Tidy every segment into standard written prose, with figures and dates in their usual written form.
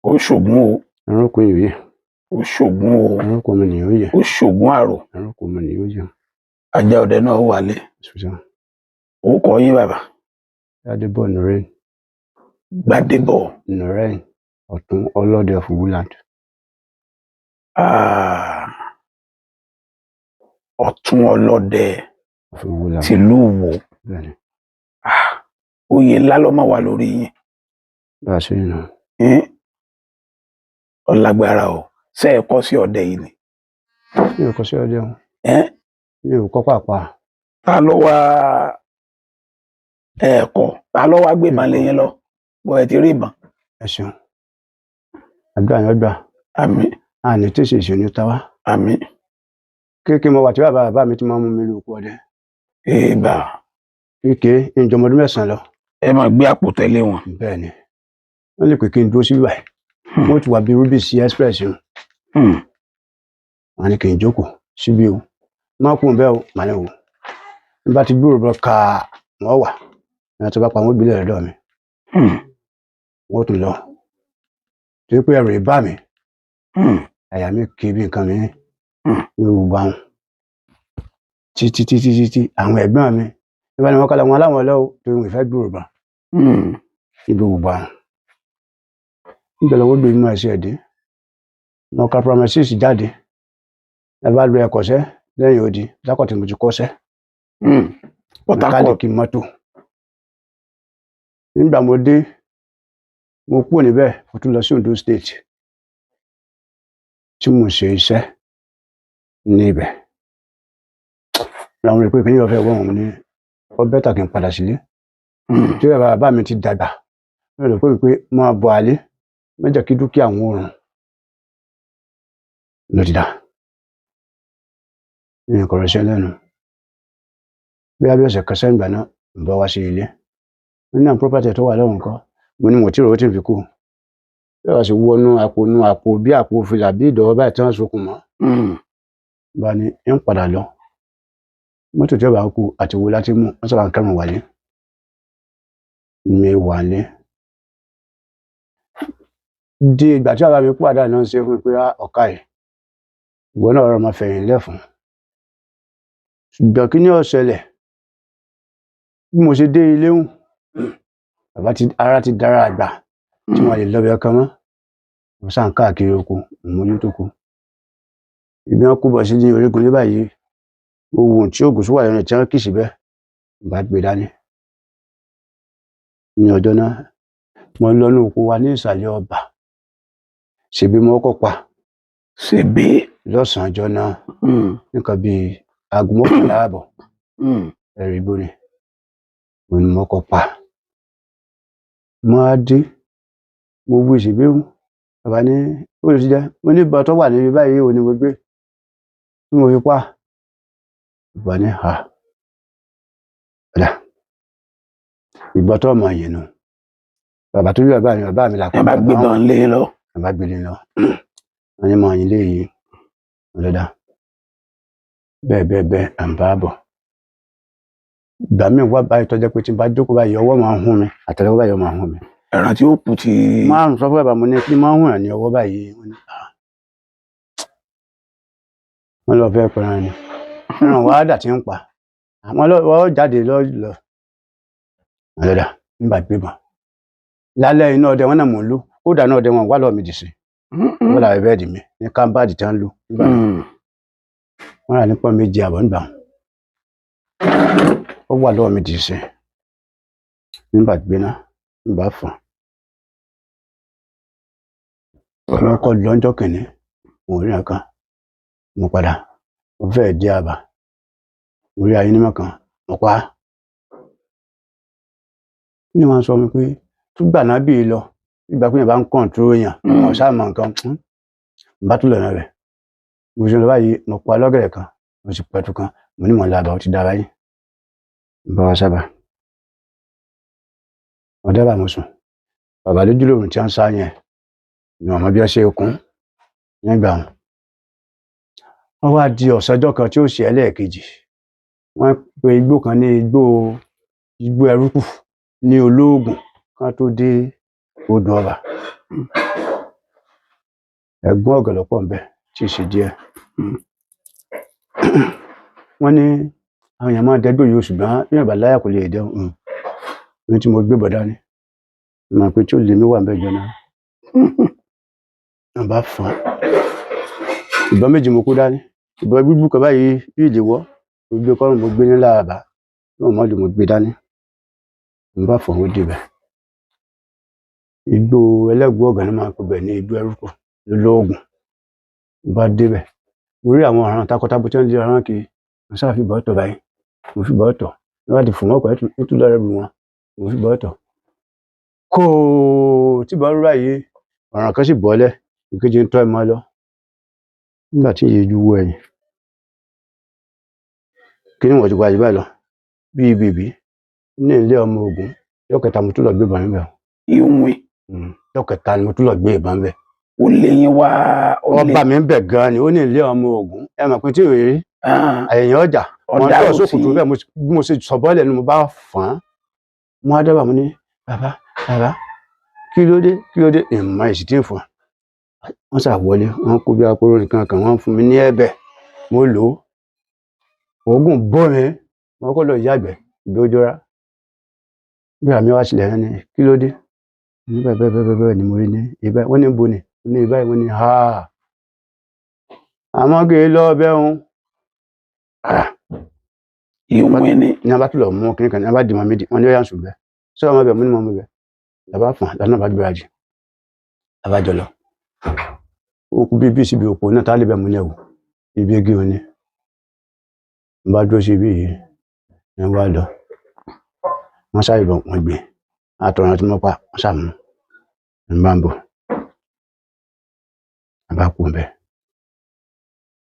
Ó ṣògùn o. Ẹranko ìwé. Ó ṣògùn o. Ẹranko ọmọ nìyó yẹ. Ó ṣògùn àrò. Ẹranko ọmọ nìyó yẹ. Ajá ọdẹ náà wálé. Ṣùgbọ́n Ó kọ yín, bàbá? Gbadebo Nurain. Gbádébọ̀. Nurain Ọ̀tún Ọlọ́dẹ of Woodland. Ah, Ọ̀tún Ọlọ́dẹ of Woodland. Tìlú Ìwó. Bẹ́ẹ̀ni. Ah, oyè ńlá ló máa wà lórí yín. Bá a ṣe ń nà. Ín, ọlágbára o. Ṣé ẹ kọ́ sí ọdẹ yìí ni? Mi ò kọ́ sí ọdẹ o. Ẹ́n? Mi ò kọ́ pàápàá. Ta ló wá ẹ kọ? Ta ló wá gbébọn lé yín lọ bó ẹ ti rí ìbọn? Ẹ ṣeun, àdúrà yẹn gbà. Àmín. Àní tí ìṣèṣì ní ta wá. Àmín. Kéèké mo wà tí bàbá bàbá mi ti máa ń mú mi lóko ọdẹ. Ìbà. Kéèké, ìjọmọdún 9 lọ. Ẹ máa gbé àpò tẹ̀lé wọn. Bẹ́ẹ̀ ni, wọ́n lè pè kí n dúró síbí báyìí. Wọ́n ti wà bí rúbì sí express yìí. Wọ́n ní kí n jókòó síbí o, má kú bẹ́ẹ̀ o, màá ní wò ní bá ti gbúrò bọ́ ká wọ́n wà ní tó bá pa wọ́n gbélé lọ́dọ̀ mi. Wọ́n tún lọ torí pé ẹ̀rù ìbá mi. Àyà mi kì í bí nǹkan mi ní gbogbo àwọn títí títí títí àwọn ẹ̀gbọ́n mi nígbà tí wọ́n kọ́lá wọn aláwọ̀ lọ́wọ́ torí wọn ìfẹ́ gbúrò bá níbi gbogbo àwọn nígbà lọ́wọ́ gbé mímọ́ ẹ̀sẹ̀ ẹ̀dín. Mo ka primary six jáde, ẹ bá lo ẹ̀kọ́ṣẹ́ lẹ́yìn odi lákọ̀tún mo ti kọ́ṣẹ́. Port Harcourt. Mẹkáníìkì mọ́tò. Nígbà mo dé, mo kúrò níbẹ̀, mo tún lọ sí Ondo State tí mo ṣe iṣẹ́ níbẹ̀. Làwọn rò pé kí ni ọ̀fẹ́ wọ́n ní ó better kí n padà sílé. Tí bàbá bàbá mi ti dàgbà, wọ́n rò pé mi pé máa bọ̀ àlé, má jẹ́ kí dúkìá àwọn òrùn ló ti dà ní ìkọ̀rọ̀ iṣẹ́ lẹ́nu. Bí abẹ́ ọ̀sẹ̀ kan sẹ́yìn ìgbà náà ń bá wá sí ilé, wọ́n ní àwọn property tó wà lọ́wọ́ nǹkan. Mo ní mo tí ìrọ̀wọ́ tí ń fi kú bí wàá sì wọnú àpò nú àpò bí àpò fìlà bí ìdọ̀wọ́ báyìí tí wọ́n sokùn mọ́. Bá ní ń padà lọ, mọ́tò tí ó bá kú àti wo láti mú wọ́n sábà ń kẹ́rùn wálé mi wálé. Di ìgbà tí bàbá mi kú, àdá náà ń ṣe fún mi pé, "Ah, ọ̀ka yìí, ìwọ náà rọra máa fẹ̀yìn lẹ́fun." Ṣùgbọ́n kí ni ó ṣẹlẹ̀? Bí mo ṣe dé ilé ń bàbá ti ara ti dára àgbà tí wọn lè lọ bí ọkàn mọ́, mo sá ń káàkiri oko, mo mójútó ko ibi wọn kó bọ̀ sí ní orígun ní báyìí. Mo wo ohun tí oògùn tó wà lẹ́nu tí wọ́n kì síbẹ̀, mo bá gbé dání. Ní ọjọ́ náà, mo lọ ní oko wa ní ìsàlẹ̀ ọba, ṣèbí mo kọ́ pa. Ṣèbí. Lọ́sàn-án ọjọ́ náà, nǹkan bíi aago 11 ààbọ̀. Ẹ̀rí igbó ni mo ní mo kọ́ pa. Mo á dé, mo wí ṣèbí o, bàbá ní ó lè ti jẹ́. Mo ní ìbọn tó wà níbi báyìí ò ní mo gbé tí mo fi pa. Bàbá ní ha, ọ̀dà ìbọn tó mọ̀ yìí nù. Bàbá tó bí bàbá mi, bàbá mi là. Ẹ bá gbébọn lé lọ. Bàbá gbélé lọ, wọn ní mọ̀ yín léyìí ọ̀dọ̀dà bẹ́ẹ̀ bẹ́ẹ̀ bẹ́ẹ̀ à ń bá bọ̀. Ìgbà míì wá báyìí tó jẹ́ pé tí n bá jókòó báyìí, ọwọ́ máa ń hún mi, àtẹ́lẹwọ́ báyìí máa ń hún mi. Ẹran tí ó kù ti. Máa ń sọ fún bàbá, mo ní kí máa ń hún ẹ̀ ní ọwọ́ báyìí. Wọ́n ní, "Ah." Wọ́n lọ fẹ́ pẹran ni, ẹran wàá dà tí ń pa àwọn lọ́wọ́ jáde lọ lọ ọ̀dọ̀dà nígbà gbébọn lálẹ́. Iná ọdẹ wọn náà mò ń lò kódà náà ọdẹ wọn wà lọ́ọ̀ mi dì sí. Wọ́n làwọn bẹ́ẹ̀dì mi ní kámbáàdì tí wọ́n ń lò nígbà náà. Wọ́n rà ní pọ́n 2.5 nígbà wọn. Ó wà lọ́wọ́ mi dì sí nígbà gbéná nígbà fọ̀n. Wọ́n kọ́ lọ́jọ́ kìíní, mo rí nǹkan, mo padà, mo fẹ́ẹ̀ dé àbá, mo rí ayénímọ̀ kan, mo pa á. Kí ni wọ́n sọ mi pé túgbà náà bíi lọ ìgbà pé yẹn bá ń kọ̀ǹtúrò èèyàn? Wọn sáà mọ nǹkan n bá tún lọ́nà rẹ̀. Mo ṣe lọ báyìí, mo pa lọ́gẹ̀rẹ̀ kan, mo sì pẹ̀tù kan. Mo ní mò ń labà, ó ti dára yín ń bá wa sábà mo dábàá, mo sùn. Bàbá lójú lòrùn tí wọ́n ń sá yẹn ni wọn mọ bí wọ́n ṣe kún nígbà wọn. Wọ́n wá di ọ̀sán ọjọ́ kan tí ó ṣe ẹlẹ́ẹ̀kejì, wọ́n pe igbó kan ní igbó igbó ẹrúkù ní olóògùn kan tó dé odò ọba. Ẹ̀gbọ́n ọ̀gọ̀lọpọ̀ ń bẹ tí ì ṣe díẹ̀. Wọ́n ní àwọn èèyàn máa ń dẹ́gbò yìí o, ṣùgbọ́n bí èèyàn bá láyà kò lè dẹ́hùn. Ní tí mo gbé bọ̀ dání, mo mọ̀ pé tí ó lè mí wà ń bẹ jọ náà. Wọ́n bá fọ́n. Ìbọn méjì mo kó dání. Ìbọn gbígbú kan báyìí bí ìléwọ́, mo gbé kọ́rùn, mo gbé nílá bàbá. Náà mọ́ lù mo gbé dání. Mo bá fọ́n ó débẹ̀. Igbó ẹlẹ́gùn ọ̀gàn ni máa ń pè bẹ̀ ní igbó ẹrúkù lólóògùn. Mo bá débẹ̀. Mo rí àwọn ọ̀ràn takọtabo tí wọ́n ń lé ọ̀ràn kiri. Mo sá fi ìbọn tọ̀ báyìí. Mo fi ìbọn tọ̀. Bí wọ́n bá ti fò wọ́n pẹ̀lú tún lọ́rẹ́ bu wọn. Mo fi ìbọn tọ̀. Kóò tí ìbọn rú báyìí, ọ̀ràn kan sì bọ́lẹ̀. Ìkejì ń tọ́ ẹ mọ́ lọ. Nígbà tí ìyè ju wo ẹ̀yìn. Kí ni wọ́n ti gba jù báyìí lọ? Bí bèbí ní ilé ọmọ ogun. Ọjọ́ kẹta mo tún lọ gbé ìbọn níbẹ̀. Ìwìn. Ọjọ́ kẹta ni mo tún lọ gbé ìbọn níbẹ̀. Ó lé yín wá. Ó lé. Ọba mi ń bẹ̀ gan ni, ó ní ilé ọmọ ogun. Ẹ mọ̀ pé tí ò rí àyẹ̀yìn ọjà. Wọ́n Ọ̀dà tọ́ ò sókùtù sí. bẹ́ẹ̀ bí mo ṣe sọ bọ́ọ̀lẹ̀ ni mo bá fọ́n án. Mo á dábàá mo ní bàbá bàbá kí ló dé kí ló dé ìmọ̀ èsì tí ń fọ́n. Wọ́n ṣà wọlé, wọ́n kó bí apóró nìkan kan, wọ́n fún mi ní ẹ̀bẹ̀. Mo lò ó. Òógùn bó mi, mo kọ́ lọ yàgbẹ́ ìgbẹ́ ojora. Bí àmì wá sílẹ̀ ní kí ló dé? Mo ní bẹ́ẹ̀ bẹ́ẹ̀ bẹ́ẹ̀ bẹ́ẹ̀ ni mo rí ní ibà. Wọ́n ní bo ni, mo ní ibà, wọ́n ní ha. Àmọ́ kì í lọ bẹ́ẹ̀ hun. Ìwìn ni. Ní a bá tún lọ mú kinní kan, ní a bá dìmọ̀ méjì, wọ́n ní ó yà ń sùn bẹ́ẹ̀. Sọ ọmọ bẹ̀, mo ní mọ̀ ọmọ bẹ̀. Làbá fún, lànà bá gbéra jì. Làbá jọ lọ. Ó kú bí síbi òpó náà tá lè bẹ̀ mú ní ẹ̀wò. Ibi igi òní. Mo bá dúró sí ibi yìí, ní wọ́n bá lọ. Wọ́n sáré bọ̀, wọ́n gbé. Àtọ̀run tí mo pa, wọ́n sá mú. Ní bá ń bọ̀. A bá kú bẹ́ẹ̀.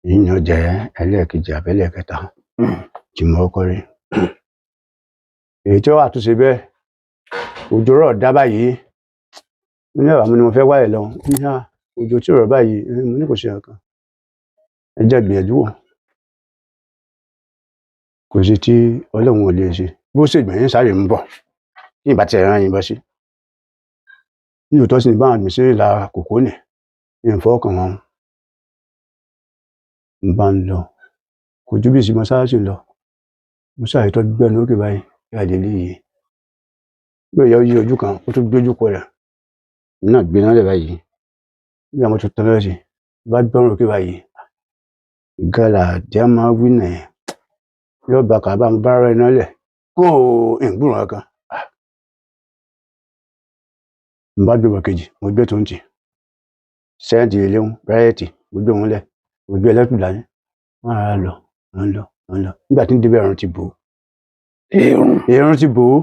Èyí ni ó jẹ́ ẹlẹ́ẹ̀kejì àbí ẹlẹ́ẹ̀kẹta tí mo kọ́kọ́ rí. Èyí tí ó wà tún ṣe bẹ́ẹ̀, òjò rọ̀ dá báyìí. Mo ní bàbá mi ni mo fẹ́ wálẹ̀ lọ. Ó ní à, òjò tí ò rọ̀ báyìí, mo ní kò ṣe nǹkan. Ẹ jẹ́ gbìyànjú wò. Kò sí tí Ọlọ́run ò lè ṣe. Bó ṣe gbìyànjú sáré ń bọ̀. Ní ìbá tí ẹ̀rọ yín bọ́ sí. Ní òótọ́ sì ni báwọn àgbẹ̀ ṣe rí lára kòkó nì. Ní ìfọwọ́kàn wọn. Mo bá ń lọ. Kò ju bí ìsinmi mọ́ṣáláṣí lọ. Mo sáré tó gbẹ́nu ókè báyìí. Kí a lè lè yìí. Bí ó yẹ ó yí ojú kan, ó tún gbójú kọ rẹ̀. Èmi náà gbéná lẹ̀ báyìí. Bí àwọn tó tán lọ́sì, bá gbọ́rùn ókè báyìí. Ìgalà tí a máa wí nà ẹ́. Yóò bá kà bá mi bá rẹ̀ iná lẹ̀. Kó o ìgbúrò kankan. Mo bá gbé bọ̀ kejì, mo gbé tó ń tì. Sẹ́ǹtì ilé wọn, bírètì, mo gbé wọn lẹ̀. Mo gbé ẹlẹ́kùn dání. Wọ́n á lọ, wọ́n lọ, wọ́n lọ. Nígbà tí ń débẹ̀ ẹ̀rùn ti bò ó. Èrùn. Ẹ̀rùn ti bò ó.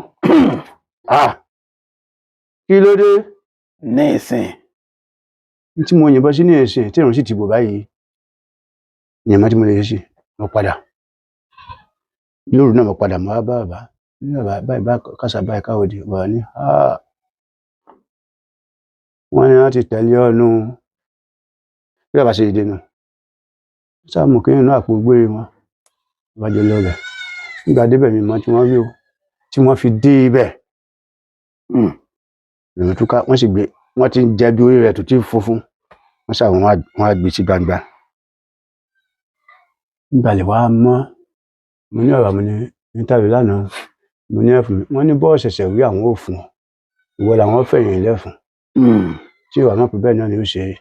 Kí ló dé? Ní ìsìn. Ní tí mo yìnbọn sí ní ìsìn tí ẹ̀rùn sì ti bò báyìí. Ìyẹn tí mo lè ṣe sí, mo padà. Lóru náà mo padà, mo wá bá bàbá. Ní bàbá báyìí bá kásá báyìí káwọ́ di, bàbá ní, Wọ́n ní wọ́n ti tẹ̀lé ọ nù. Bí bàbá ṣe dìde nù. Sáà mú kí nínú àpò gbére wọn. Bàbá jọ lọ bẹ̀. Nígbà débẹ̀ mi mọ̀ tí wọ́n rí o. Tí wọ́n fi dé ibẹ̀. Ìrìn túká, wọ́n sì gbé, wọ́n ti ń jẹ bí orí rẹ̀ tó ti funfun. Wọ́n sá wọn á gbé sí gbangba. Nígbà lè wá mọ́. Mo ní ọ̀rọ̀ mi ní interview lánàá. Mo ní ẹ̀fún mi. Wọ́n ní bọ́ọ̀sì ṣẹ̀ṣẹ̀ rí àwọn ò fún ọ. Ìwọ làwọn fẹ̀yìn lẹ́fun. Tí ìwà mọ̀ pé bẹ́ẹ̀ náà ni ó ṣe é.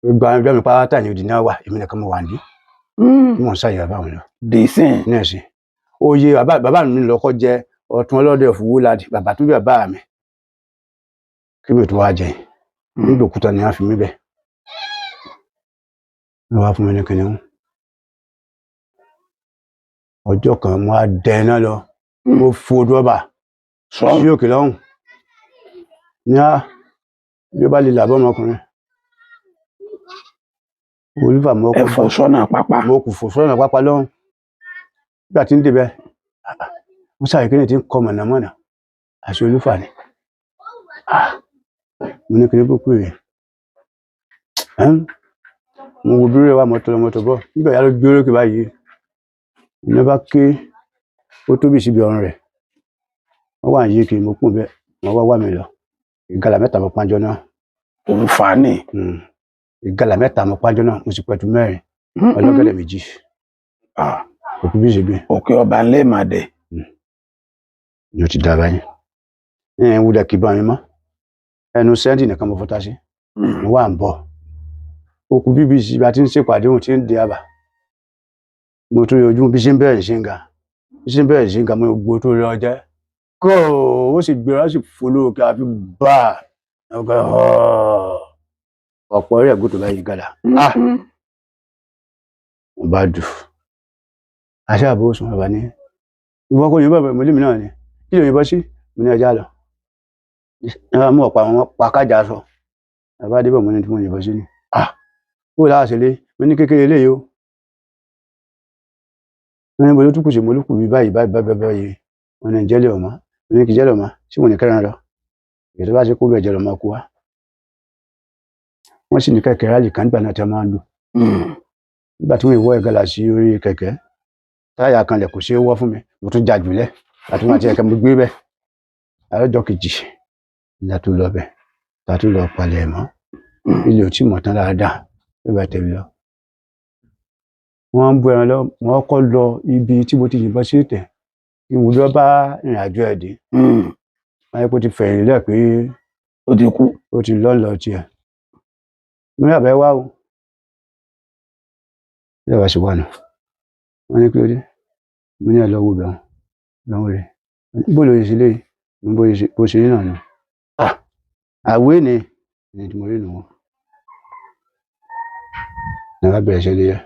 Gbogbo àwọn ẹgbẹ́ mi pátá ní odi náà wà. Èmi nìkan mo wà ní. Mo ń ṣàyẹ̀wò báwọn lọ. Dìísìn. Ní ẹ̀sìn. Oyè bàbá mi lọ́kọ́ jẹ ọ̀tún ọlọ́dẹ òfúwú ládì. Bàbá tó bí bàbá mi. Kí mi tó wá jẹ yìí. Nígbà òkúta ni wọ́n fi mí bẹ̀. Wọ́n wá fún mi ní kìnìún. Ọjọ́ kan mo á dẹ iná lọ. Mo fo dọ́bà. Sí òkè lọ́hùn. Ní á, bí ó bá lè làbọ́ ọmọkùnrin. Olúfà mo Ẹ kọ́ fò sọ́nà pápá. mo kò fò sọ́nà pápá lọ́hùn. Nígbà tí ń débẹ̀, mo sáré kí ni tí ń kọ mọ̀nàmọ́ná. Àṣẹ Olúfà ni. Mo ní kí ni bó pè é. Mo wo bí rẹ̀ wá mọ́tò lọ mọ́tò bọ̀. Nígbà yà ló gbé orókè báyìí. Ní bá ké, ó tóbi síbi ọrùn rẹ̀. Wọ́n wà yí kiri, mo kún bẹ́ẹ̀. Wọ́n wá wá mi lọ. Ìgalà mẹ́ta mo pọ́njọ náà. Òun fà á nì. Ìgalà 3 mo pàjọ náà, mo sì pẹ̀tù 4, ọlọ́gẹ̀dẹ̀ 2. Òkú bí ṣe gbé. Òkè ọba ńlẹ̀ màdẹ. Ni ó ti dá báyìí, ẹ̀ ń wúlẹ̀ kí bá mi mọ́ ẹnu sẹ́ńtì nìkan mo fọ́tá sí. Mo wà ń bọ̀, òkú BBC bá ti ń ṣèpàdé òun ti ń di àbà, mo tún yọjú bí ṣe ń bẹ̀rẹ̀ sí ń ga, bí ṣe ń bẹ̀rẹ̀ sí ń ga, mo gbó tó lọ jẹ́ kó o sì gbéra, ó sì fò lóòkè àfi bá a ọgá ọ̀pọ̀ rẹ̀ gòtò báyìí gàdà. Mo bá dù àṣà àbò sùn, bàbá ní ìwọ kò yìnbọn mo lémi náà ni kí ló yìnbọn sí, mo ní ẹja lọ ẹ bá mú ọ̀pá wọn pa kájà sọ, bàbá débẹ̀ mo ní tí mo yìnbọn sí ni kó o láà ṣe lé mo ní kékeré léyìí o, wọn ní mo ló tún kù sí mo ló kù mí báyìí báyìí báyìí báyìí, wọn ní jẹ́lẹ̀ ọ̀mọ́, mo ní kí jẹ́lẹ̀ ọ̀mọ́ sí mo ní kẹrin lọ èyí tó bá ṣe kó bẹ̀ jẹ́lẹ̀ ọmọ kú wa. Wọ́n sì ní kẹ̀kẹ́ rálì kan nígbà náà tí a máa ń lò nígbà tí wọ́n ìwọ́ ìgalà sí orí kẹ̀kẹ́, táyà kan lẹ̀ kò ṣeé wọ́ fún mi, mo tún já jùlẹ̀ àti wọn àti ẹ̀kẹ́ mo gbé bẹ́ẹ̀. Àlọ́jọ́ kejì la tó lọ bẹ̀, ta tó lọ palẹ̀ mọ́, ilé ò tí mọ̀ tán dáadáa ló bá tẹ̀lé lọ. Wọ́n ń bú ẹran lọ, wọ́n kọ́ lọ ibi tí mo ti yìnbọn sí ìtẹ̀ kí n lọ bá ìrìn àjò ẹ̀ dé. Wọ́n yẹ kó ti fẹ̀yìn lẹ̀ pé ó ti kú, ó ti lọ́ lọ tiẹ̀. Mo ní àbẹ̀ wá o. Ilé wa sì wà nù. Wọ́n ní kí ló dé? Mo ní ẹ lọ wo bẹ̀ wọ́n. Bẹ̀ wọ́n rè. Bó ló ṣe léyìí? Mo ní bó ṣe rí náà nù. Àwé ni ní tí mo rí nù wọ́n. Ní wọ́n bẹ̀rẹ̀ ṣe lé yẹ.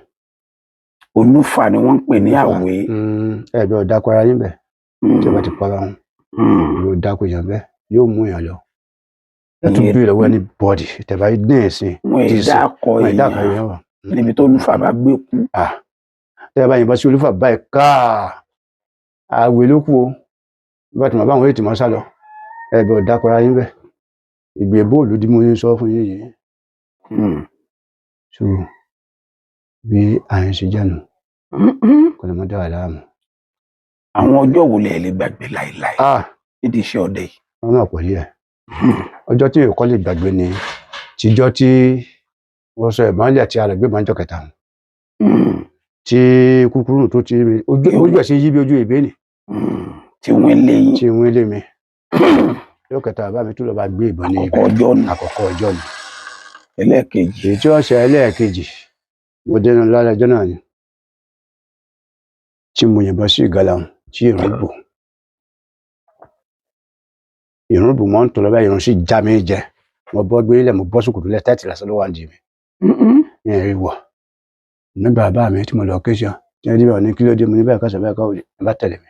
Olúfà ni wọ́n ń pè ní àwé. Ẹ bí ọ̀dà kọ ara yín bẹ̀. Tí o bá ti para wọn, yóò dákú èèyàn bẹ́ẹ̀, yóò mú èèyàn lọ. Ẹ tún bí lọ́wọ́ ẹni bọ́ọ̀dì tẹ̀bá ní ẹ̀sìn. Wọ́n ì dákọ̀ èèyàn níbi tó Olúfà bá gbé kú. Tẹ́ ẹ bá yìnbọn sí Olúfà báyìí káà àwé ló kú o. Bá ti mọ̀ báwọn ètò mọ́ sá lọ. Ẹ bí ọ̀dà kọ ara yín bẹ̀. Ìgbé bóòlù tí mo ń sọ fún yín yìí. So bí àyìn ṣe jẹ́ nu, kò lè mọ dá wà láàmú. Àwọn ọjọ́ wo lẹ lè gbàgbé láéláé nídìí iṣẹ́ ọdẹ yìí? Wọ́n mọ̀ pẹ̀lú ẹ̀. Ọjọ́ tí èkó lè gbàgbé ni tíjọ́ tí wọ́n sọ ẹ̀gbọ́n ilẹ̀ tí a lè gbé ìbọn jọ kẹta wọn. Tí kúkúrú tó ti mi ojú ẹ̀ sí yí bí ojú ìbé ni. Tí wọ́n lé yín. Tí wọ́n lé mi. Ọjọ́ kẹta bàbá mi tó lọ bá gbé ìbọn ní ibẹ̀. Àkọ́kọ́ ọjọ́ ni. Àkọ́kọ́ ọjọ́ ni. Ẹlẹ́ẹ̀kejì. Èyí tí wọ́n ṣe ẹlẹ́ẹ̀kejì mo dénú lálẹ́ ọjọ́ náà ni. Tí mo yìnbọn sí ìgalà wọn tí ìrún bò. Ìrún bò mọ́ ń tọ̀ lọ́bẹ̀, ìrún sì já mi jẹ. Mo bọ́ gbé ilẹ̀, mo bọ́ sókòtò lẹ̀, tẹ́tì lásán ló wà ní mi. Ní ẹ̀rí wọ̀. Ní bàbá mi tí mo lọ ké sí ọ, tí wọ́n débẹ̀ ní kí ló dé, mo ní báyìí kásán báyìí káwọ́ ẹ bá tẹ̀lé mi.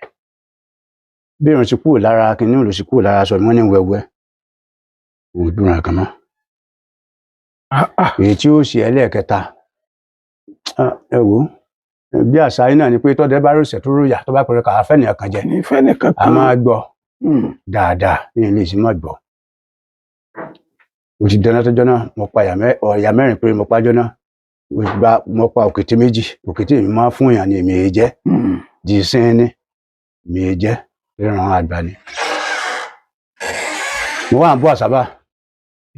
Bí ìrún ti kúrò lára kinní ló sì kúrò lára aṣọ mi, wọ́n ní wẹ́wẹ́. Mo dúnra kan mọ́. Èyí tí ó ṣe ẹlẹ́ẹ̀kẹta, ẹ wò ó, bí àṣà yín náà ni pé tọ́dẹ bá rọ̀ṣẹ̀ tó ròyà tó bá pẹ̀lú kàá fẹ́ nìkan kan jẹ. Nífẹ̀ẹ́ nìkan A kan. máa gbọ́ dáadáa ní ilé ìsìn máa gbọ́. Mo ti dáná tọ́jọ́ náà, mo pa ọ̀yà 4 péré mo pàjọ́ náà. Mo pa òkété 2, òkété mi máa fún èèyàn ni èmi èé jẹ́. Di ìsín ní èmi èé jẹ́, ríran àgbà ni. Mo wà ń bọ̀ àṣàbà,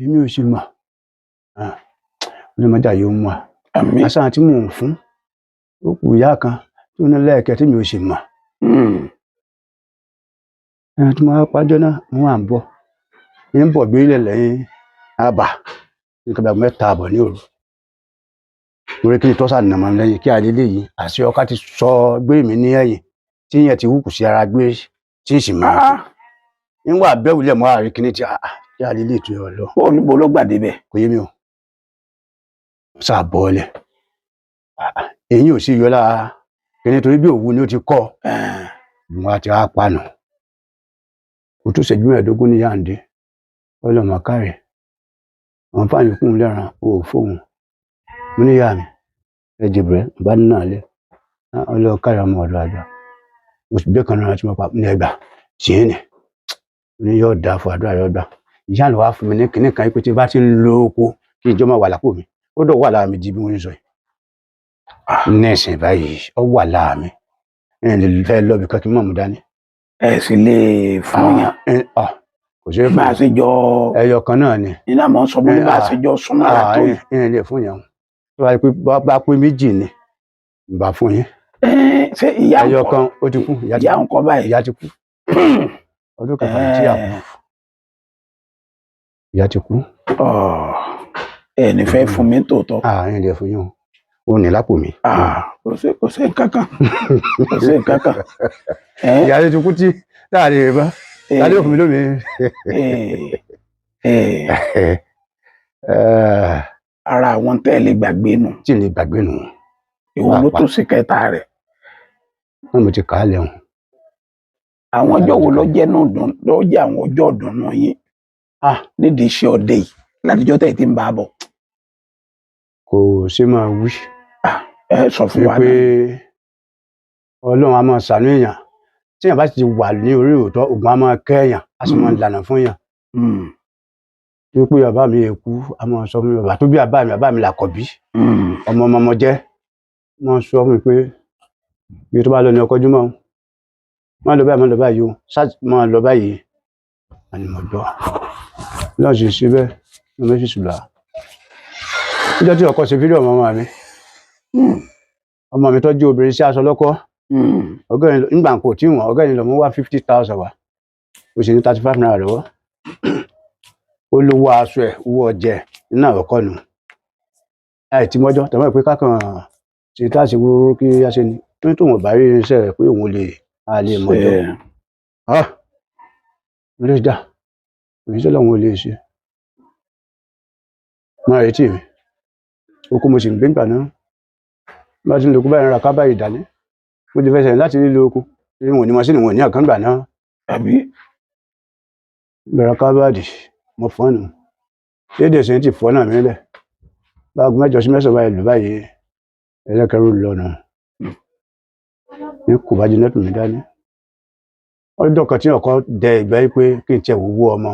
èmi ò sì mọ̀. Onímọ̀jà yóò mú wa. Àmín. Àṣà tí mò ń fún, ó kù ìyá kan tó ní lẹ́ẹ̀kẹ́ tí mi ò sì mọ̀. Ẹni tí mo wá pàjọ́ náà, mo wà ń bọ̀. Ń bọ̀ gbé ilẹ̀ lẹ́yìn àbà nǹkan bíi 3:30 ní òru. Mo rí kí ni tọ́sà nà mọ́ lẹ́yìn kí adélé yìí àṣẹ ọká ti sọ gbé mi ní ẹ̀yìn tí yẹn ti wúkù sí ara gbé tí sì máa fi. Nígbà bẹ́ẹ̀ wulẹ̀ mo wá rí kíní tí kí adélé tó yọ lọ. Ó ní bo ló gbà débẹ̀. Kò yé mi o. Sá bọ́ọ̀lẹ̀. Èyí ò sì yọ lára kíní torí bí òwú ni ó ti kọ́. Mo wá ti wá panu. Kò tó ìṣẹ́jú 15 ní Yáǹdé. Ọlọ́mọ kárẹ̀. Àwọn fáànù kún un lẹ́ran o ò fóun. Mo ní ìyá mi, ẹ jẹ̀bùrẹ́, bá ní náà lé. Ọlọ́ọ̀ kárẹ̀ ọmọ ọ̀dọ̀ àgbà. Mo sì gbé kan náà tí mo pa ní ẹgbàá. Tìí nì. Mo ní yóò dáa fún àdúrà yóò gbà. Ìyá mi wá fún mi ní kinní kan pé tí bá ti ń lo oko kí ìjọ máa wà lápò mi. Ó dọ̀ wà lára mi di bí wọ́n ń sọ yìí. Ní ìsìn báyìí, ó wà lára mi. Ẹ lè fẹ́ lọ bí kankan mọ̀ mú dání. Ẹ sì lè fún yàn. Kò ṣeé Bá fún a ṣe jọ ẹyọ kan náà ni. Iná mọ̀ ń sọ mọ́ ní bá a ṣe jọ súnmọ́ra tó yìí. Ìyẹn lè fún yẹn tó bá yẹ pé bá pé méjì ni bá fún yín. Ṣé ìyá Ẹyọ nǹkan kan ó ti kú, ìyá ti ìyá kú. nǹkan báyìí? Ìyá ti kú ọdún kẹfà tí a kú. Ìyá ti kú. Ẹ ní fẹ́ fún mi tòótọ́. Ìyẹn lè fún yín o, ó ní lápò mi. Kò sí nǹkan kan, kò sí nǹkan kan. Ìyá ti kú tí táà lè bá táà lè fún mi lómi. Ara àwọn tẹ́ ẹ lè gbàgbé nù. Tí n lè gbàgbé nù. Ìwọ ló tún sí kẹta rẹ̀. Wọn mo ti kà á lẹ́hùn. Àwọn ọjọ́ wo ló jẹ́ náà dùn ló jẹ́ àwọn ọjọ́ ìdùnnú yín nídìí iṣẹ́ ọdẹ yìí látijọ́ tẹ́ ẹ ti ń bá a bọ̀? Kò ṣe máa wí. Ẹ sọ fún wa wípé náà. Ọlọ́run á máa ṣàánú èèyàn tí èèyàn bá ti wà ní orí òótọ́, ògùn á máa kẹ́ èèyàn, á sì máa lànà fún èèyàn. Wípé bàbá mi èkú á máa sọ fún mi, bàbá tó bí bàbá mi, bàbá mi làkọ̀bí, ọmọ ọmọ ọmọ jẹ́, máa sọ fún mi pé bí tó bá lọ ní ọkọ̀ júmọ́ o, máa lọ báyìí, máa lọ báyìí o, ṣáà máa lọ báyìí. Àní mo gbọ́ náà sì ṣe bẹ́ẹ̀ ní méjì ṣùgbọ́n níjọ́ tí ọkọ ṣe fídíò ọmọ mi, ọmọ mi tọ́jú obìnrin sí aṣọ lọ́kọ́ ọgọ́rin nígbà kò tí wọ́n ọgọ́rin lọ́mọ wá 50,000 wá, ó sì ní ₦35 lọ́wọ́. Ó lówó aṣọ ẹ̀, owó ọjẹ́ nínú àwọ̀kọ́ nù láì tí mọ́jọ́ tẹ̀wọ́n pé kákan ṣe tá a ṣe wúrú kí a ṣe ni ní tòun bá rí irinṣẹ́ rẹ̀ pé òun lè a lè mọ́jọ́. Ah, ló dá òṣìṣẹ́ lọ́wọ́ lè ṣe máa retí mi oko mo sì ń gbé nígbà náà bá ti ń lo oko báyìí ń ra kábàyì dání mo ti fẹsẹ̀ láti lílo oko ní wọn ní masínì wọn ní àkàngbà náà. Àbí? Bẹ̀rẹ̀ kábàdì mo fọ́nù lédè sí ti fọ́ náà mílẹ̀ báago 8 sí 9 báyìí lù báyìí ẹlẹ́kẹ̀rú lọ́nà ní kò bá jiná tù mí dání ọjọ́ kan tí ọkọ dẹ ìgbà yìí pé kí n tiẹ̀ wúwo ọmọ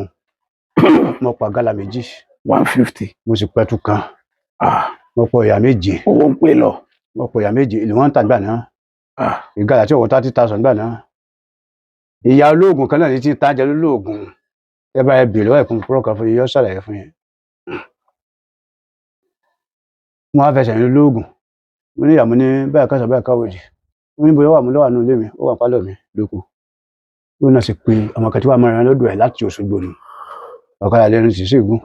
mo pa gálà 2. 150. Mo sì pẹ̀tù kan, mo pọ ìyá 7. Owó ń pè lọ. Mo pọ ìyá 7, ìlú wọn ń tà gbà náà ìgalà tí òun 30,000 gbà náà. Ìyá olóògùn kan náà ní tí ń tajà lólóògùn, ẹ bá ẹ bì lọ́wọ́ ẹ̀kún púrọ̀ kan fún yín, yọ ṣàlàyé fún yín. Wọn á fẹsẹ̀ ní olóògùn, mo ní ìyàmú ní báyìí káṣà báyìí káwòdì, mo ní bóyá wà mú lọ́wọ́ àánú ilé mi, ó wà pálọ̀ mi lóko. Ó náà sì pé ọmọ kan tí wàá mọ̀ràn lọ́dọ̀ ẹ̀ láti Òṣogbo nù ọ̀kadà lẹ́nu sì ṣègùn,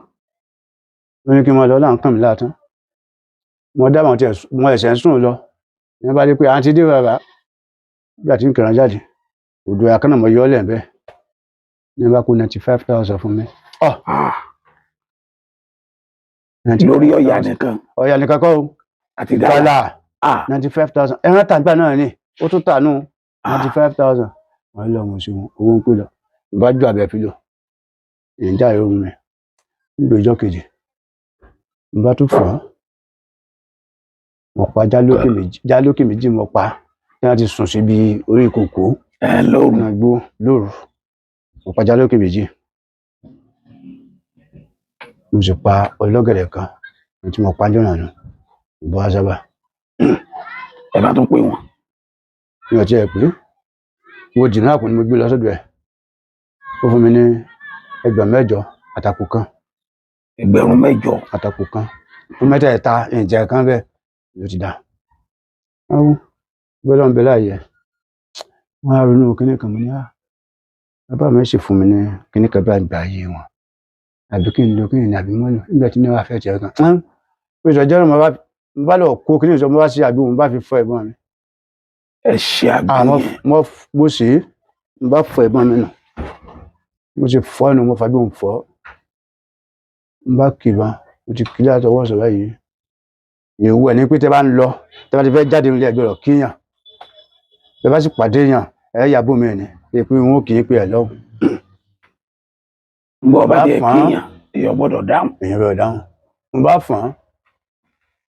ó ní kí n máa lọ láǹkàn mi láàtán. Mo dá àwọn tí mo ẹ̀sẹ̀ ń sùn lọ ní bá dé pé àǹtí dé bàbá nígbà tí ń kìràn jáde odò àkànnà mo yọ ọ́ lẹ̀ bẹ́ẹ̀ ní bá kó 95,000 fún mi. Lórí ọ̀yà nìkan? Ọ̀yà nìkan kọ́ o. Àti gálà. 95,000 ẹran tàgbà náà ni ó tún tà nù 95,000. Wọ́n lọ mo ṣeun, owó ń pè lọ bá ju àbẹ̀ fi lọ ìjà ìròhùn mi nígbà ìjọ kejì n bá tún fọ́ mo pa jálókè méjì mo pa tí wọ́n ti sùn síbi orí kòkó lóru gbó lóru. Mo pa jálókè 2, mo sì pa ọlọ́gẹ̀dẹ̀ kan tí mo pa jọ̀nà nù bọ́ wá sábà. Ẹ bá tún pè wọ́n? Mi ò tiẹ̀ pé mo jìnnà àpò ni mo gbé lọ sọ́dọ̀ ẹ̀, ó fún mi ní 8,000 àtàkù kan. 8,000. Àtàkù kan fún mẹ́tẹ̀ẹ̀ta, ìjẹ kan bẹ́ẹ̀ ló ti dà. Ọ̀hún bọ́lá ń bẹ láàyè wọ́n á ronú kíní kan, mo ní à bàbá mi sì fún mi ní kíní kan bá gbà ayé wọn àbí kí n lo kíní ní àbí mọ́lò nígbà tí ní wàá fẹ́ tiẹ̀ kan pé ìṣọ̀jọ́ náà mo bá lọ kó kíní ìṣọ́ mo bá ṣe àbí mo bá fi fọ ìbọn mi. Ẹ ṣe àgbẹ̀ yẹn? Mo sì ń bá fọ ìbọn mi nù, mo sì fọ ẹnu mo fàbí òun fọ n bá kìbọn mo ti kí láti ọwọ́ sọ báyìí. Ìwọ ẹ̀ ní pé tẹ́ bá ń lọ, tẹ́ bá ti fẹ́ jáde nílé ẹgbẹ́ rọ̀ kíyàn, tẹ́ bá sì pàdé yàn ẹ̀ yà bómi ẹ̀ ní pé wọn ò kì í pé ẹ̀ lọ́wọ́. Bọ́ ọba tiẹ̀ kíyàn, èèyàn gbọ́dọ̀ dáhùn. Èèyàn gbọ́dọ̀ dáhùn. Mo bá fọ́n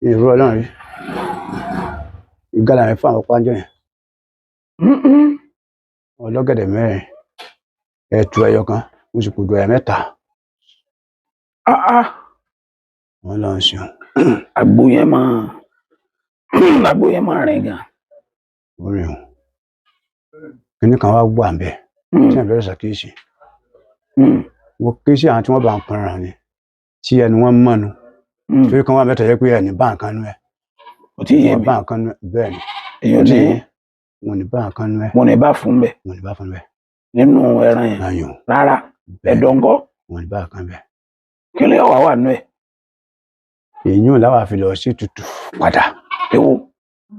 ìrú ọlọ́run rí ìgalà mi fún àwọn pàjọ yẹn ọlọ́gẹ̀dẹ̀ 4, ẹ̀tù ẹyọ kan, mo sì kùdù ẹ̀yà 3. Wọ́n lọ ṣeun. Àgbo yẹn máa rìn gan. Ó rìn o, kíní kan wá wà ń bẹ tí àbẹ̀rẹ̀ ṣàkíyèsí. Mo ké sí àwọn tí wọ́n bá ń pẹran ni, tí ẹnu wọn mọ̀nu. Torí kan wà mẹ́ta yẹ pé ẹni bá nǹkan nú ẹ. Kò tí ì yé Wọn mi. bá nǹkan nú ẹ, bẹ́ẹ̀ ni. Èèyàn ní Wọn ní bá nǹkan nú ẹ. Mo ní bá fún bẹ. Wọn ní bá fún bẹ. Nínú ẹran yẹn? Ayùn. Rárá. Bẹ́ẹ̀. Ẹ̀dọ̀ ńkọ́? Wọn ní bá nǹkan bẹ. Kí ló wà wà nú ẹ̀? Èyí ò láwàá fi lọ sí tutù padà. Ewo?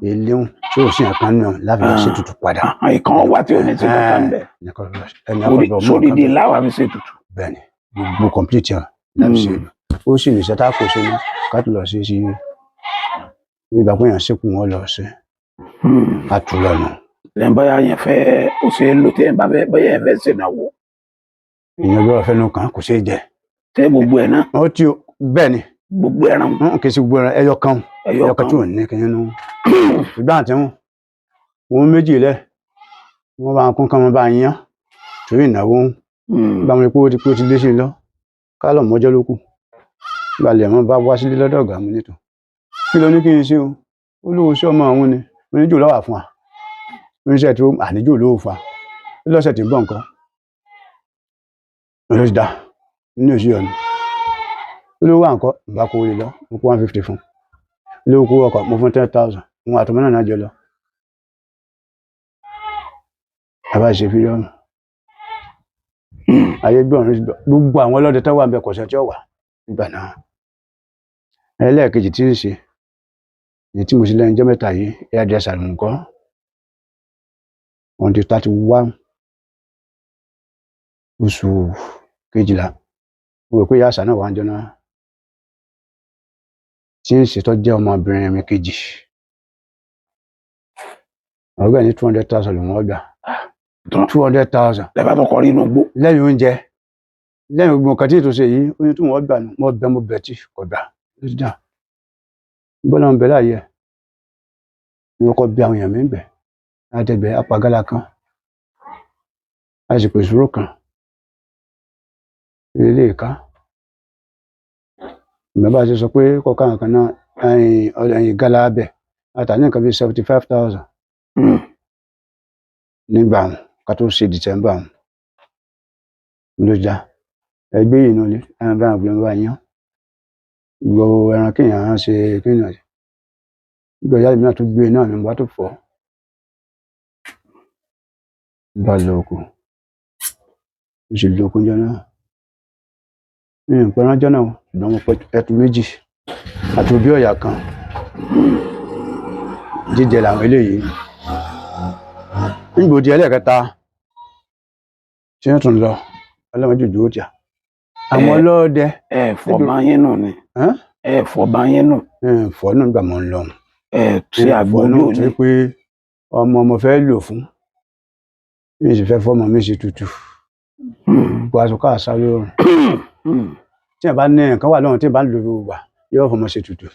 Eléhùn tí ò sí nǹkan nú ẹ láfi lọ sí tutù padà. Ìkan wà tí ò ní sí kankan bẹ. Ẹni akọ̀dọ̀ mú nǹkan Sódìdí bẹ. láwàá fi ṣe tutù. Bẹ́ẹ̀ ni, gbogbo complete yẹn láti ṣe ó sì ní iṣẹ́ tá a kò ṣe ní ká tó lọ sí sí ìgbà pé èèyàn sínkù wọn lọ sí ká tù lọ́nà. Lẹ́yìn bóyá yẹn fẹ́ ó ṣe é lò tí yẹn bá fẹ́, bóyá yẹn fẹ́ ṣènáwó. Èèyàn gbọ́dọ̀ fẹ́nu kàn, kò ṣeé jẹ. Tẹ́ gbogbo ẹ̀ náà? Ó tí o, bẹ́ẹ̀ ni. Gbogbo ẹran? N kì í ṣe gbogbo ẹran, ẹyọ kan. Ẹyọ Ẹyọ kan kan. tí ò ní kí nínú ṣùgbọ́n àti wọn wọn méjì lẹ wọn bá kún kán, wọn bá yan torí ìnáwó ń bá wọn pé ó ti pé ó ti lé sí i lọ ká lọ mọjọ ló kù gbalẹ̀ mọ́ bá wá sílé lọ́dọ̀ ọ̀gá mi nítò. Kí ló ní kí n ṣe o? Ó lóun sí ọmọ àwọn ni mo ní jò lọ́wọ́ fún wa oníṣẹ́ tí ó àníjò lówó fún wa lọ́sẹ̀ tí ń bọ̀. Nǹkan ló ti dá ní òsì ọ̀nà ó lówó wà nǹkan bá kó wọlé lọ. Mo kó 150 fún lówó kó ọkọ̀, mo fún 10,000. Òun àtọmọ náà náà jọ lọ bàbá ṣe fílíọ̀nù ayé gbọ̀n. Gbogbo àwọn ọlọ́dẹ tó wà ń bẹ kọ̀ọ̀sẹ̀ tí ó wà nígbà náà. Ẹlẹ́ẹ̀kejì tí ń ṣe ní tí mo ṣe lẹ́nu ọjọ́ mẹ́ta yìí, hairdresser nǹkan, on the 31 oṣù kejìlá, mo rò pé ìyá àṣà náà wà ń jọ náà tí ń ṣe tó jẹ́ ọmọbìnrin mi kejì. Ọ̀gá ní 200,000 lòún ọgbà. 200,000. Lẹ́bàá tó kọrí inú igbó. Lẹ́yìn oúnjẹ, lẹ́yìn gbogbo nǹkan tí ètò ṣe yìí, ó ní tí wọ́n gbà nù. Mo bẹ̀, mo bẹ̀ tí kò gbà. Ló ti dà bọ́lá ń bẹ láàyè ẹ̀ ni wọ́n kọ́ bí àwọn èèyàn mi ń bẹ̀ látẹ̀gbẹ́ apagálá kan, a sì pèsè ìṣòro kan ilé ìka ìgbà bá a ṣe sọ pé kọ́ka nǹkan náà ẹ̀yìn gálá bẹ̀ àtà ní nǹkan bíi 75,000 nígbà wọn ká tó ṣe December wọn ló já ẹgbẹ́ yìí náà lé ẹran bá àwọn bá yán gbogbo ẹran kéèyàn á ṣe kéèyàn ṣe gbogbo ìyá mi náà tó gbé náà ni mo bá tó fọ́ bá lọ oko. Mo sì lo oko jọ náà mi ò pẹran jọ náà o, ṣùgbọ́n mo pẹ ẹtu méjì àti òbí ọ̀yà kan. Jíjẹ làwọn eléyìí nígbò di ẹlẹ́ẹ̀kẹta tí wọ́n tún lọ ọlọ́mọdé òjò ó tíà àwọn ọlọ́dẹ. Ẹ fọ bá yín nù ni? Ẹ́n? Ẹ fọ bá yín nù? Fọ́ náà gbà mọ́ ń lọ. Ẹ ṣe àgbo fọ́ náà lónìí. Torí pé ọmọ mo fẹ́ lò fún mi, sì fẹ́ fọ́mọ mi sì tutù gbogbo aṣọ káàsá lórùn. Tí ẹ bá ní nǹkan wà lọ́rùn, tí ẹ bá ń lo gbogbo gbà, yóò fọmọ ṣe tutù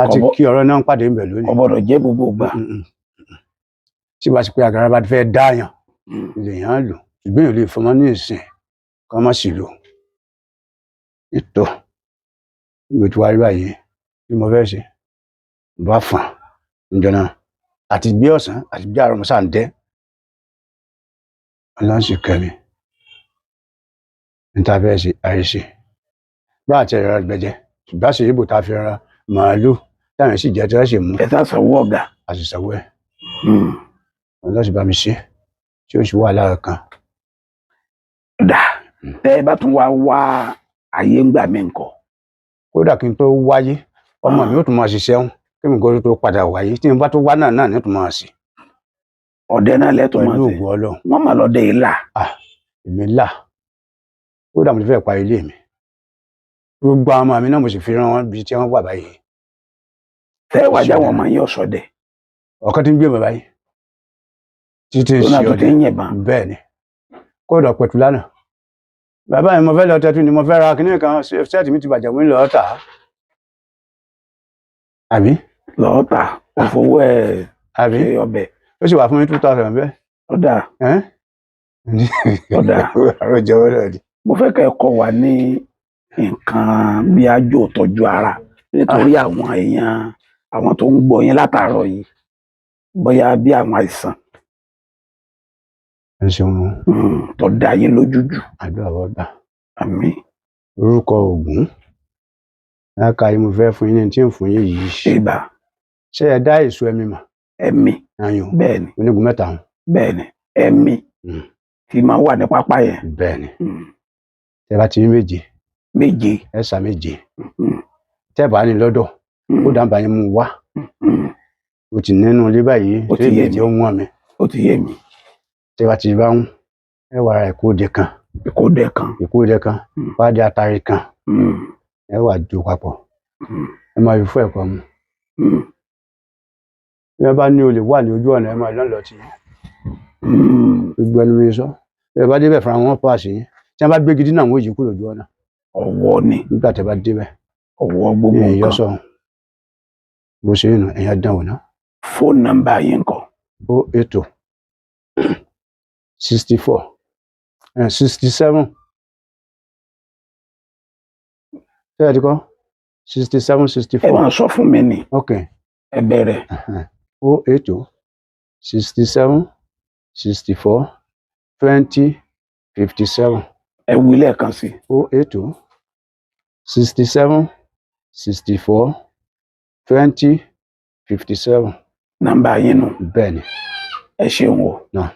àti kí ọ̀rọ̀ náà ń pàdé ń bẹ̀ lónìí. Kò gbọ́dọ̀ jẹ́ gbogbo ìgbà. Tí wàá sì pé àgàrà bá fẹ́ dáyàn lèèyàn lò, ṣùgbọ́n èèyàn lè fọmọ ní ìsìn kọ́ má sì lò ètò ìwé tí wàá rí báyìí bí mo fẹ́ ṣe. Mo bá fàn níjọ náà àti gbé ọ̀sán àti gbé àárọ̀, mo sáà ń dẹ́. Ọlọ́run sì kẹ́ mi níta fẹ́ ṣe àìṣe bá àti ẹ̀rọ gbẹjẹ, ṣùgbọ́n àṣírí ibò tá a fi ra màálù táwọn sì jẹ́ tí wọ́n sì mú. Ẹ sá sanwó ọ̀gá. Àṣìṣàwọ̀ ẹ̀. Ọlọ́run sì bá mi ṣe tí ó sì wà lára kan. Dà tẹ́ ẹ bá tún wá wá ayé ń gbà mí nǹkan. Kódà kí n tó wáyé, ọmọ mi ó tún máa ṣiṣẹ́ ń kí mi kó tó padà wáyé. Tí n bá tó wá náà náà ní tún máa ṣe. Ọdẹ náà lẹ́tọ̀ máa pẹ̀lú ṣe. ògùn Ọlọ́run. Wọ́n mà lọ́dẹ ìlà. Èmi là, kódà mo ti fẹ́ parí ilé mi. Gbogbo àwọn ọmọ mi náà mo sì fi rán wọn bí tí wọ́n wà báyìí. Tẹ́ ẹ wá jáwọ́ ọmọ yín ọ̀sọ̀dẹ. Ọ̀kan tí ń gbé mi báyìí títí Tó náà ṣe tó ti ọdẹ. ń yìnbọn. Bẹ́ẹ̀ ni, kódà pẹ̀tù lánàá bàbá mi, mo fẹ́ lọ tẹ́tù ni, mo fẹ́ ra kinní kan, ṣẹ́ẹ̀tì mi ti bàjẹ́, mo ń lọ tà á àbí. Lọ́ọ́ tà ó fowó ẹ̀ Àbí. ṣe ọbẹ̀. Ó sì wà fún mi 2,000 bẹ́ẹ̀. Ó dà. Ẹ́n? Ó dà. Àròjọ náà ni. Mo fẹ́ kẹ́ ẹ kọ́ wa ní nǹkan bí ajo tọ́jú ara nítorí àwọn èèyàn, àwọn tó ń gbọ́ yín látàárọ̀ yìí, bóyá bí àwọn àìsàn Ẹ ṣeun. tó dá yín lójú jù. Àdúrà wọ́n gbà. Àmín. Orúkọ Ògún láka yìí mo fẹ́ fún yín ní tí ń fún yín yìí. Ìbà. Ṣé ẹ dá èso ẹ̀mí mọ̀? Ẹ̀mí. Ayùn. Bẹ́ẹ̀ ni. Onígun mẹ́ta hàn. Bẹ́ẹ̀ ni, ẹ̀mí tí máa wà ní pápá yẹn. Bẹ́ẹ̀ ni. Tẹ́ bá ti ní méje. Méje. Ẹ sà méje. Tẹ́ bá ní lọ́dọ̀, ó dábàá yín mú wá. O ti nínú ilé báyìí. Ó ti tí yé méje mi. Ó wọ̀n mi. Ó ti yé mi. Tẹ́ bá ti bá ń ẹ wà ra ìkóde kan. Ìkódẹ kan. Ìkóde kan, wá di atare kan, ẹ wà jó papọ̀, ẹ máa fi fún ẹ̀kọ́ mu. Bí wọ́n bá ní olè wà ní ojú ọ̀nà, ẹ máa lọ́n lọ tì í. Gbogbo ẹnu mi sọ, bí ẹ bá débẹ̀ fúnra wọn pàṣẹ yín. Tí wọ́n bá gbé gidi náà, wọ́n yí kúrò lójú ọ̀nà. Ọwọ́ ni. Nígbà tẹ́ bá débẹ̀. Ọwọ́ gbogbo ìyẹn yọ nǹkan. Sọ bó ṣe nù, ẹ̀yàn dán wò ná. Fóònù nọ́mbà yín ńkọ́? 080 64 67, ṣé ẹ ti kọ́? 67 60 Ẹ 4. máa sọ fún mi ni. Ok. Ẹ bẹ̀rẹ̀. 080 67 64 20 57. Ẹ wí lẹ́ẹ̀kan sí. 080 67 64 20 57. Nọ́mbà yín nù. Bẹ́ẹ̀ ni. Ẹ ṣeun o. Náà.